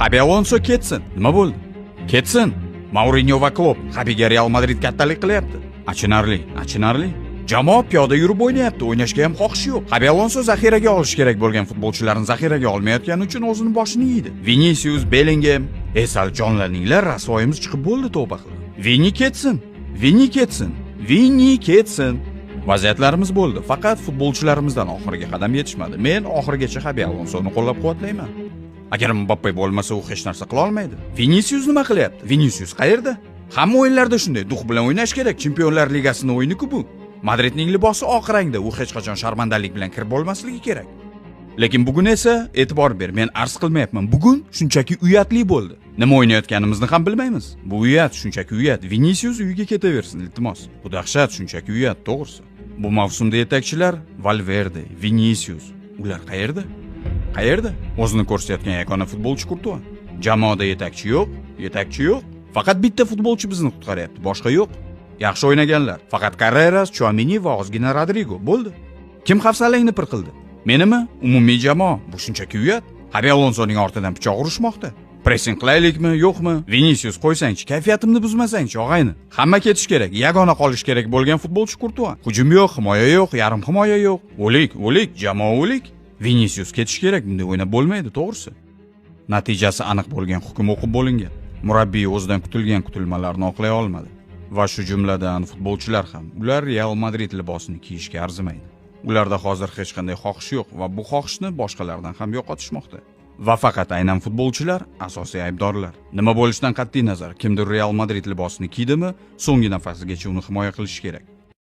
Xabi Alonso ketsin. Nima bo'ldi? Ketsin. Mourinyo va Klopp Xabiga Real Madrid kattalik qilyapti. Achinarli, achinarli. Jamoa piyoda yurib o'ynayapti, o'ynashga ham xohish yo'q. Xabi Alonso zaxiraga olish kerak bo'lgan futbolchilarni zaxiraga olmayotgani uchun o'zini boshini yeydi. Vinicius, Bellingham, sal jonlaninglar, rasvoyimiz chiqib bo'ldi, tavba qilib. Vini ketsin. Vini ketsin. Vini ketsin. Vaziyatlarimiz bo'ldi, faqat futbolchilarimizdan oxirgi qadam yetishmadi. Men oxirigacha Xabi Alonsoni qo'llab-quvvatlayman. Agar Mbappe bo'lmasa, u hech narsa qila olmaydi. Vinicius nima qilyapti? Vinicius qayerda? Hamma o'yinlarda shunday, дух bilan o'ynash kerak. Chempionlar Ligasining o'yini-ku bu. Madridning libosi oq rangda, u hech qachon sharmandalik bilan kirib bo'lmasligi kerak. Lekin bugun esa e'tibor ber, men arz qilmayapman. Bugun shunchaki uyatli bo'ldi. Nima o'ynayotganimizni ham bilmaymiz. Bu uyat, shunchaki uyat. Vinicius uyiga ketaversin, iltimos. Bu dahshat, shunchaki uyat, to'g'risi. Bu mavsumda yetakchilar Valverde, Vinicius, ular qayerda? Qayerda? O'zini ko'rsatayotgan yagona futbolchi Kurtua. Jamoada yetakchi yo'q, yetakchi yo'q. Faqat bitta futbolchi bizni qutqaryapti, boshqa yo'q. Yaxshi o'ynaganlar. Faqat Carreras, Tchouameni va ozgina Rodrigo bo'ldi. Kim hafsalangni pir qildi? Menimi? Umumiy jamoa. Bu shunchaki uyat. Xabi Alonsoning ortidan pichoq urishmoqda. Pressing qilaylikmi, yo'qmi? Vinicius qo'ysangchi, kayfiyatimni buzmasangchi, og'ayni. Hamma ketish kerak. Yagona qolish kerak bo'lgan futbolchi Kurtua. Hujum yo'q, himoya yo'q, yarim himoya yo'q. O'lik, o'lik, jamoa o'lik. Vinicius ketish kerak, bunday o'ynab bo'lmaydi, to'g'risi. Natijasi aniq bo'lgan hukm o'qib bo'lingan. Murabbiy o'zidan kutilgan kutilmalarni oqlay olmadi. Va shu jumladan futbolchilar ham. Ular Real Madrid libosini kiyishga arzimaydi. Ularda hozir hech qanday xohish yo'q va bu xohishni boshqalardan ham yo'qotishmoqda. Va faqat aynan futbolchilar asosiy aybdorlar. Nima bo'lishidan qat'iy nazar, kimdir Real Madrid libosini kiydimi, so'nggi nafasigacha uni himoya qilishi kerak.